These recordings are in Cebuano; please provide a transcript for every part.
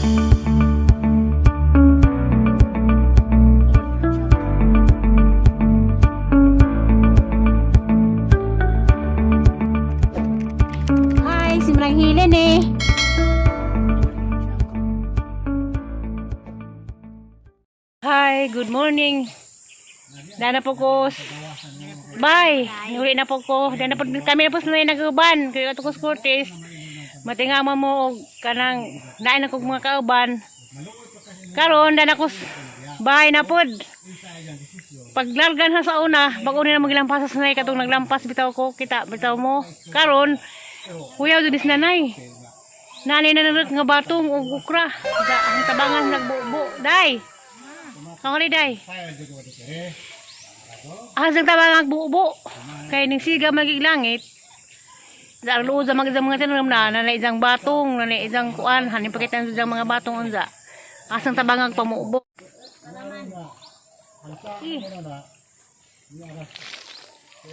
Hi, si Manang Hilen eh. Hi, good morning. Dana po ko. Bye. Uli na po ko. Dana po kami na po sa nag-uban. Kaya ato ko sa Cortez. Matingama mo og kanang nain ako mga kauban. Karon dana ko bahay na pod. Paglargan ha sa una, bago ni na maglampas sa nanay katong naglampas bitaw ko kita bitaw mo. Karon kuya jud is nanay. Nanay na nanak nga batong og ukra. Da, ang tabangan nagbubo. Day. Kangori day. Ang tabangan nagbubo. Kay ning siga magig langit. Sa luod sa mga mga tanom na nanay isang batong, nanay isang kuan, hanin pakitan sa mga batong unsa. Asang tabangan pamubo. Eh.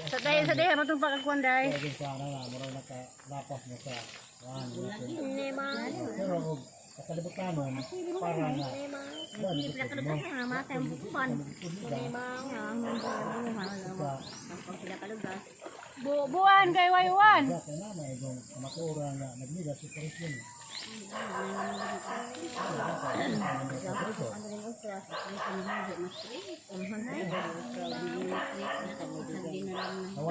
Sa day, matong pagkakuan day. Bubuan kay waywan.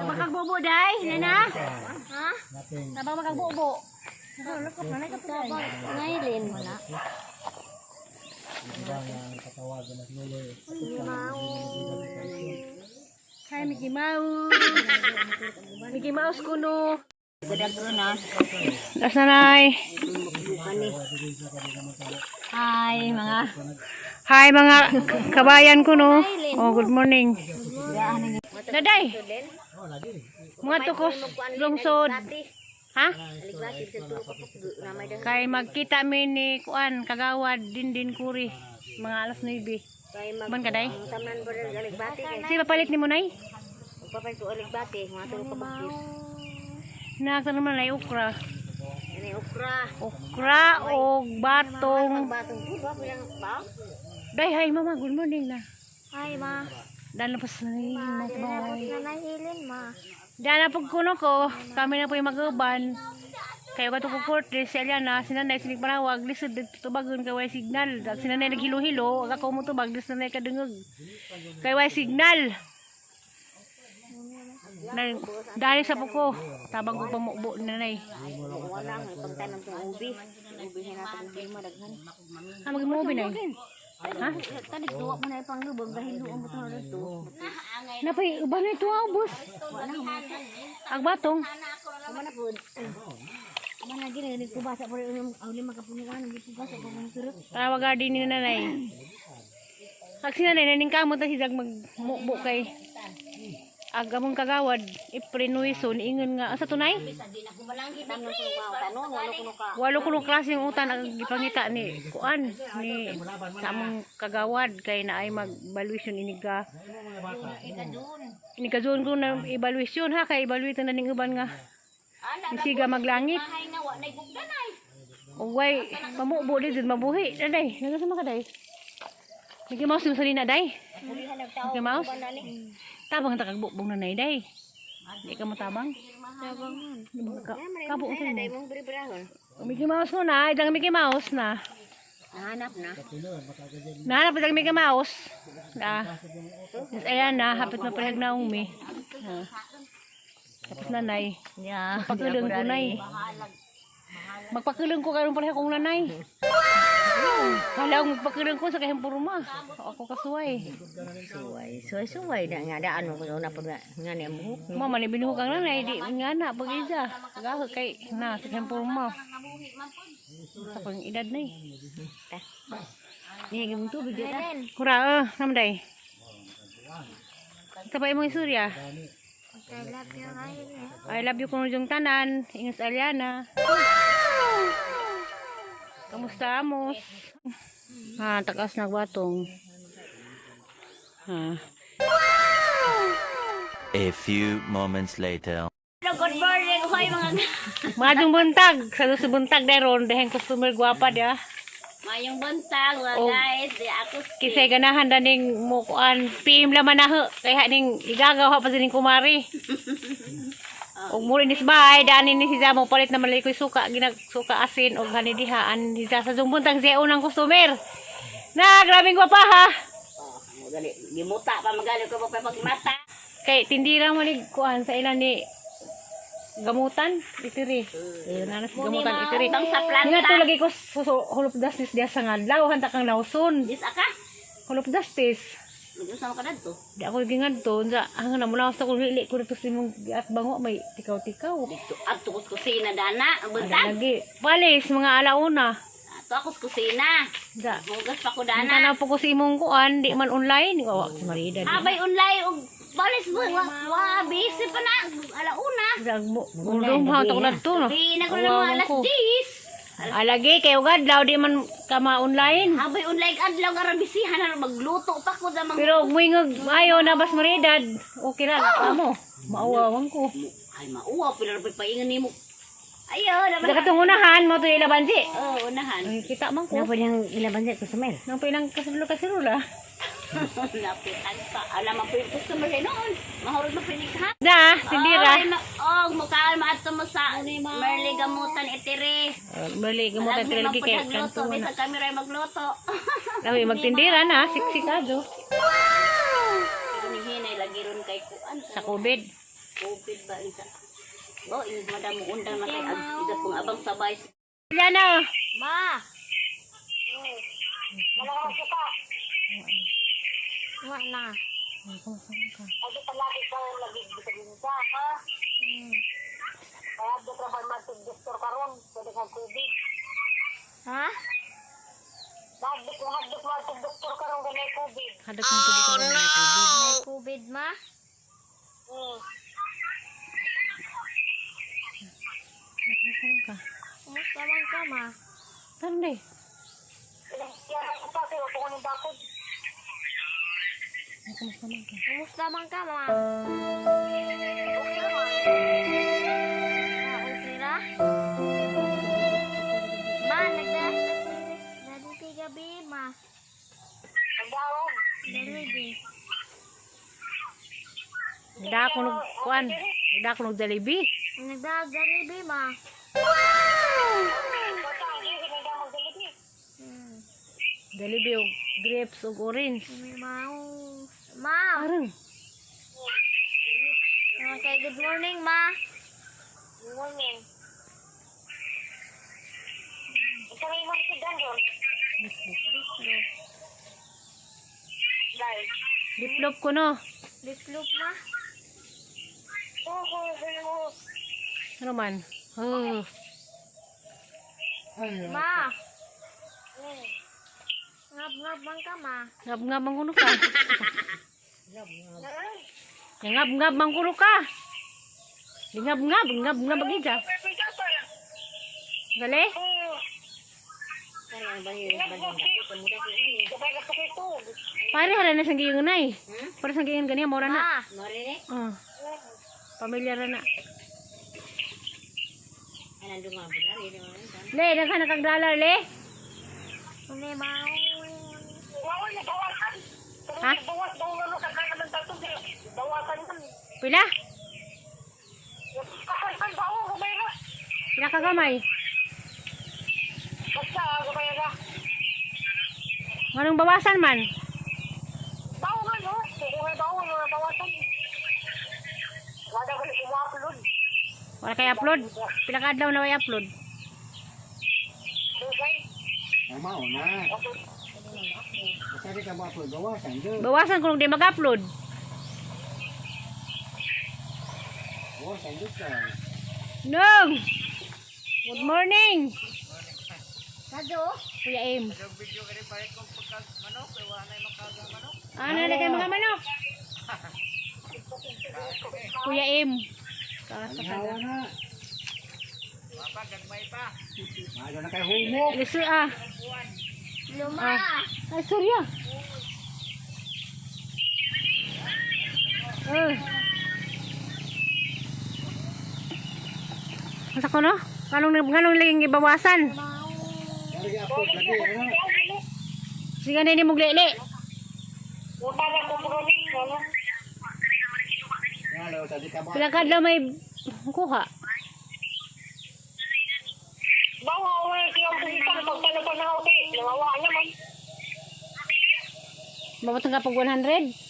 Makagbubo day, nana? Ha? Tabang makagbubo. Ngayon wala. Hi, Mickey Mouse. Mickey Mouse kuno. Das nanay. Hi mga Hi mga kabayan ko no. Oh, good morning. Daday. Mga tukos lungsod. Ha? Kay magkita mi ni kuan kagawad din din kuri mga alas 9. Ban ka day? Taman border aligbati kay Si papalit ni mo nay? papay ko aligbati mga tulo ka bakis. Nasa naman ay okra. Ini okra. Okra og batong. Batong pud wa bilang ba? Day, hi mama, good morning na. Hi ma. Dala pa sa Na nahilin ma. Dala po kuno ko, kami na po yung mag-uban. Kayo ka to ko Cortez, si Aliana, si nanay, sinig panawag, lisod dito tubagon kay way signal. Dag si nanay naghilo-hilo, ag ako mo tubag, lisod nanay kadungog. Kay way signal. Na, dali sa puko, tabang ko pamubo nanay. Wala ang pagtanom tong ubi. Ubi hinatag ubi mo daghan. Ah, mag-movie na Ha? Tanig duwa mo na ipanglubong dahil luong mo to dito. Napay, uban na ito ah, ubos. Ang batong. Kumana pud. Kumana gini gini kubasa po rin ang lima ka punuan ang kubasa po kung surot. Tawag garden ni nanay. Ag si nanay, naning kamot na si Jag magmubo kay ag among kagawad iprinuison ingon nga asa tunay Tanom ko tanon walo kuno ka. walo kuno klase yung utan ang gipangita ni kuan ni sa among kagawad kay naay mag evaluation iniga iniga zone ko na evaluation ha kay evaluate na ning uban nga siga maglangit Uway, pamubo di jud mabuhi. Daday, nagasama ka day. Mickey Mouse yung salina day. Mickey Mouse. Tabang ta kagbubong na nay day. Di ka mo tabang. Tabang. Di mo ka kabo sa mo. Mong beri-berahon. Mickey Mouse mo na, idang Mickey Mouse na. Nahanap na. Nahanap itang Mickey Mouse. Na. Yes, ayan na, hapit na parehag na umi. Ha. Tapos na nay. Yeah. Magpakulong ko nay. Magpakulong ko karon pareha kong nanay. Hala, magpakulong ko sa kahang purma. Ako kasuway. Suway, suway, suway na nga daan mo kuno na pag nga ni ang buhok. Mama ni binuhog ang nanay di nga na pag isa. Gaho kay na sa kahang purma. Sa pang edad nay. Ni gim tubig dito. Kura namday. Kapay mong istorya. I love you. I love you kuno yung tanan. Ingas Aliana. Kamusta amos? Ha, takas nagbatong. Ha. A few moments later. Good morning, hoy mga Madung buntag, sa sa buntag daron dahil customer gwapa dia. Mayong buntag, mga Oh. guys. Di ako si... Kisay ganahan daning mo kuan PM laman na ho. Kaya ning igagaw ha pa sining kumari. Og muli nis bahay dani ni siya mo palit na malay ko'y suka ginag suka asin og hani diha an siya sa buntag siya unang customer. Na grabing gwapa ha. Oh, gali, gimuta pa magali ko pa pagmata. Kay tindira mo ni kuan sa ilan ni gamutan itiri. Ayun na na sa gamutan itiri. Bang sa planta. Nga to lagi ko hulop dastis diya sa ngadlaw hanta kang nauson. Dis aka. Hulop dastis. Mag-usa ka dadto. Di ako gingadto unsa ang namulaw sa kung lili ko dito sa imong at bango may tikaw-tikaw. Dito adto ko sa kusina dana, ang Ada buntag. lagi. Palis mga alauna. Ato ako sa kusina. Da. Hugas pa ko Tanaw dana. po ko sa imong kuan, di man online. Wa si Marida. di. Abay online og balis mo wa, wa busy pa na alauna. Dag mo. Gulong ha to na to no. Di na ko na mga alas 10. Alagi kay ugad law di man kama online. Abay online adlaw nga bisihan na magluto pa ko sa mga Pero muingog ayo na bas Maridad. Okay ra amo. Maawawang ko. Ay mauwa pila ra paingan nimo. Ayo, naman. Da katong unahan mo to ilaban si. Oh, unahan. Ay, kita man ko. Napo niyang ilaban sa customer. Nang pilang kasulok kasilula. Lapitan pa. Alam mo po yung customer eh noon. Mahurot mo pinig ha. Da, tindira. Ay, oh, mukhaan maato mo sa Merly Gamutan itiri. Bali, gamutan Alam tira mo lagi kay magluto. kanto na. Bisag kami rin magluto. Lawi magtindira na siksikado Hinihinay lagi ron kay kuan. sa COVID. COVID ba isa? Oh, ini madam mo undang na kay ag isa kung abang sabay. Yan na. Ma! Wa na. Ha? Hadak mo tubig karon may COVID. May COVID, ma? Kumusta man ka? Kumusta man ka, ma? Tande. Kumusta man ka? Kumusta man ka, ma? Ah, okay ra? Ma, nagdala kay gabi, ma. Dalabi. Nagda ko nag kuan. Nagda ko nag Jollibee. Nagdala dalabi, ma. Jollibee og grapes og orange. May mau. Ma! Arang. Okay, good morning, ma. Diplop ko no. Liplop, ma. Ano man? Oh. Ma. Ngap-ngap man ka, ma. Ngab-ngab ang kuno ka. Ngab-ngab ang kuno ka. Ngab-ngab, ngab-ngab ang ija. Gali? Pare hala na sang giyon nay. Para sang giyon ganiya mora na. Ma. Marine, Oh. Pamilyar na. anong nga ba rin? Le, daghan na kag dollar le. May mau. Ha? Pila? Pila ka gamay? Anong bawasan man? Wala kay upload. Pila ka adlaw na way upload? Tama o na. Basta di ka mo-upload, bawasan doon. Bawasan kung di mag-upload. Bawasan doon ka. Nung! Good morning! Sado? Kuya Im. Ano na kayo mga manok? Kuya Im. Kaasa ka Hawa na. Maano na kay humok. Liso ah. Luma. Ay, sorry ah. Eh. Asa ko no? Nganong nganong laging ibawasan? Mau. Dari upload lagi ano. Sige na ni mong lele. Halo, tadi ka mo. Pila ka adlaw may kuha. Mabot ka pag 100?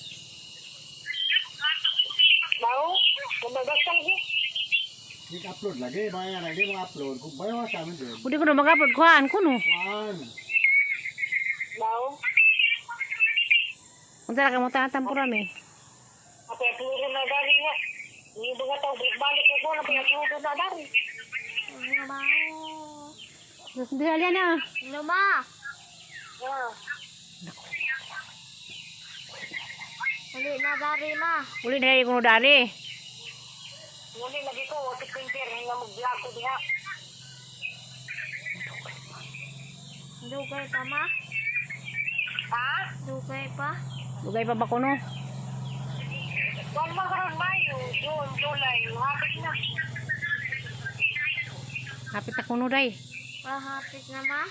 Di upload lagi, bayar lagi mo upload. Kung bayaw sa amin din. Udi ko na mag-upload kuhaan ko no. Kuan. Unsa ra ka mo tantan pura mi. Ano Di alya na. Luma. Uli na dari ma. Uli na ko no dari. Dugay pa ma. Ha? Dugay pa. Dugay pa ba ko no? Hapit ako no day. Pahapit na ma.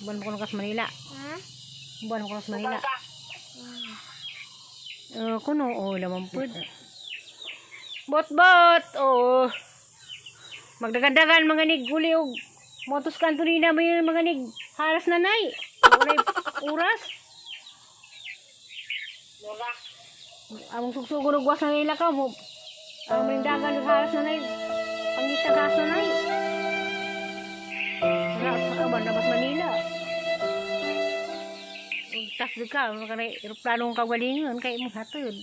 Buwan mo ko no kas Manila. Hmm? Buwan mo ko kas Manila. Hmm. Eh, kuno oh lamang pud. Bot bot oh. Magdagandagan mga nig guli og motos kanto ni na may mga nig haras na nay. Walay oras. Among sugsugon og was na nila ka mo. Ang may dagan og haras na nay. Pangita haras na nay. Wala sa kaban na Manila. Ug tas di ka mga kanay eroplanong kagalingon kay imong hatod.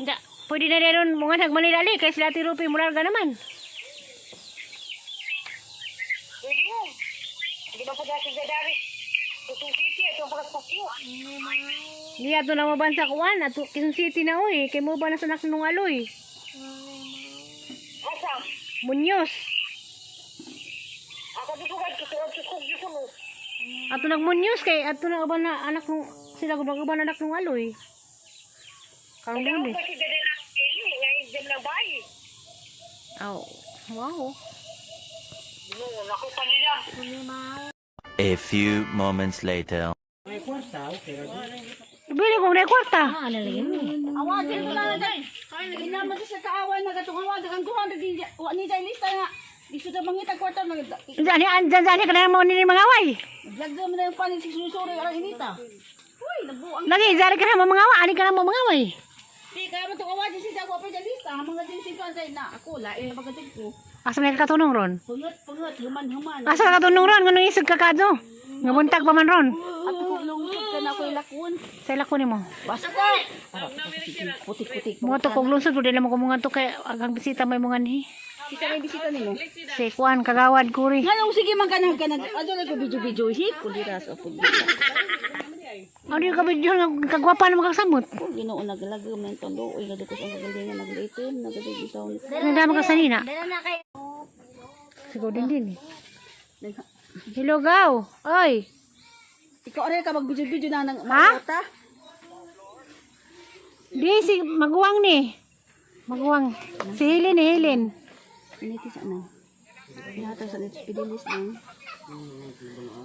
Da, pwede na rin mga nag Manila ali kay sila Ate Rupi mularga naman. Di ato na mabansa kuan ato Quezon City na oy kay mo ba na sa anak nung aloy. Muñoz. Ato nag Muñoz kay ato na uban na anak nung sila gud uban anak nung aloy. Karon Lunes. Aw, wow. A few moments later. May kwarta, okay lagi. Bili ko na kwarta. Awatin ko lang na Hindi naman sa kaaway na katong awa dagan 200 di wa ni dai lista nga. Di sudah mangita kwarta nag Dani anjan dani kana mo ni mga away. vlog mo na yung panin si susuri arang inita. Uy, nabuang. Lagi jari kana mo mga away, ani kana mo mga away. Di kaya man tong awatin si Jago pa lista ang mga din si kay na ako lain na pagkatig ko. Asa may katunong ron? Pungot pungot human human. Asa ka katunong ron ngano isig ka kadto? Nga buntag pa man ron. At kung lungsod ka na ako'y lakon. Sa ilako nimo. Basta. Putik-putik. Mga to kog lungsod pud mo ko mga to kay agang bisita may mga ni. Kita may bisita nimo. Si Kuan kagawad kuri. Nganong sige man kanang kanang ano na ko video-video hip kundi ras o pud. Ano yung kabidyo nga kagwapa na magkasamot? Ko Ginoo naglago man tondo oy nga ko sa kagalingan naglitim nagadig itaw. Nandama ka sanina. Dala na kayo. Siguro din din eh. Hello gaw. Oy. Ikaw aray ka mag video-video na nang Ha? maota. Di si maguwang ni. Maguwang. Si Helen eh, Helen. Initi sa ano. Ihatag sa nito pidilis nang.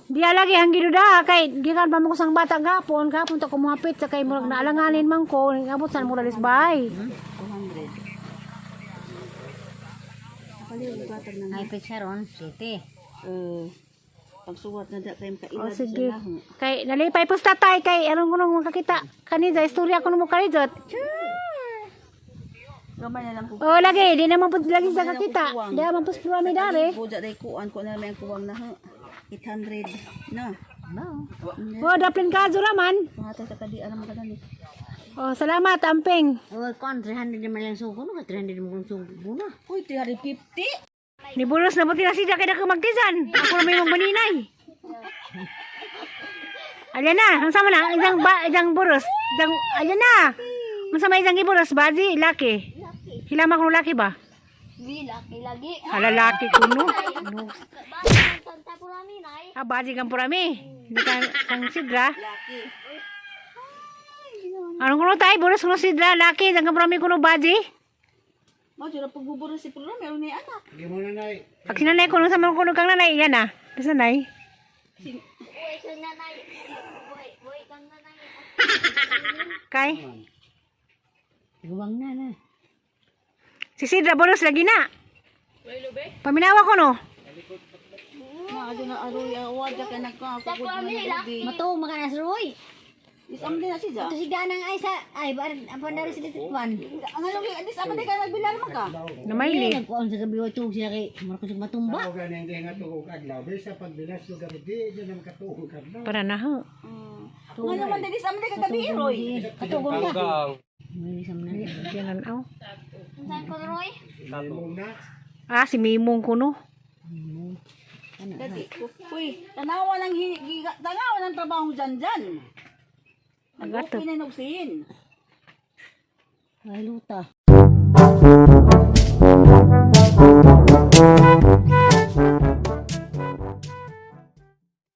Di lagi ang giduda kay gikan pa mo ko sang bata gapon, gapon ta kumuhapit sa kay murag naalanganin man ko, abot san mo ralis bay. 200. Kapaliw gatag nang. Ay picture ron, city. Eh pagsuwat na da kay O makaila Oh, sige. Kay nalipay po sa tatay kay anong kunong makakita kanida istorya ko mo kanida. Gamay na lang ko. O lagi di naman po lagi sa kakita. Di man po sa mi dare. Buja day kuan ko na may ang kuwang na ha. 800 na. No. O daplin ka raman. Pangatag sa kadi alam ka ni. O salamat amping. Oh, kon 300 naman lang sugo no, 300 mo kung sugo na. Uy, 350. Nibulos na buti na siya kay magtisan. Ako na may maninay. Ayan na, ang sama na, isang ba, isang buros. Isang, ayan na. Ang sama isang iburos, bazi, laki. Hilama ko laki ba? Di laki lagi. Hala, laki ko no. No. Tanta po namin ay. Ah, bazi kang purami. Hindi kang, kang sidra. Laki. Ano kuno tayo? Boros kuno si laki. Ang marami kuno baji. Mo jud pagbuburo si programa meron ni anak. Hindi mo na nay. Pag sinanay kuno sa mga kuno kang nanay, yan ah. Basta nay. Uy, sa nanay. Uy, uy, kang nanay. Kay. Guwang na na. Si Sidra boros lagi na. Paminawa ko no. Na adto na aroy awad ka nagkakugod na ubi. Matuo makanas Roy. Is am din na siya. Ito si Ganang ay sa ay bar apan dari sa Titwan. Ang ano dis am din ka nagbilar man ka. Namayli. Nagkuan sa gabi wa tug siya kay mura ko siya matumba. Ako ganin hindi nga tuog adlaw. Bisa pagbilas yung gabi, di dyan naman katuog adlaw. Para na ho. Nga naman dis am din ka gabi roy. Katugon ka. May isam na. Yan aw. Hindi mo na. Ah, si Mimong kuno. Dati, uy, tanawa ng tanawa ng trabaho dyan dyan. Agato. Nag-open na nugsin. Ay luta.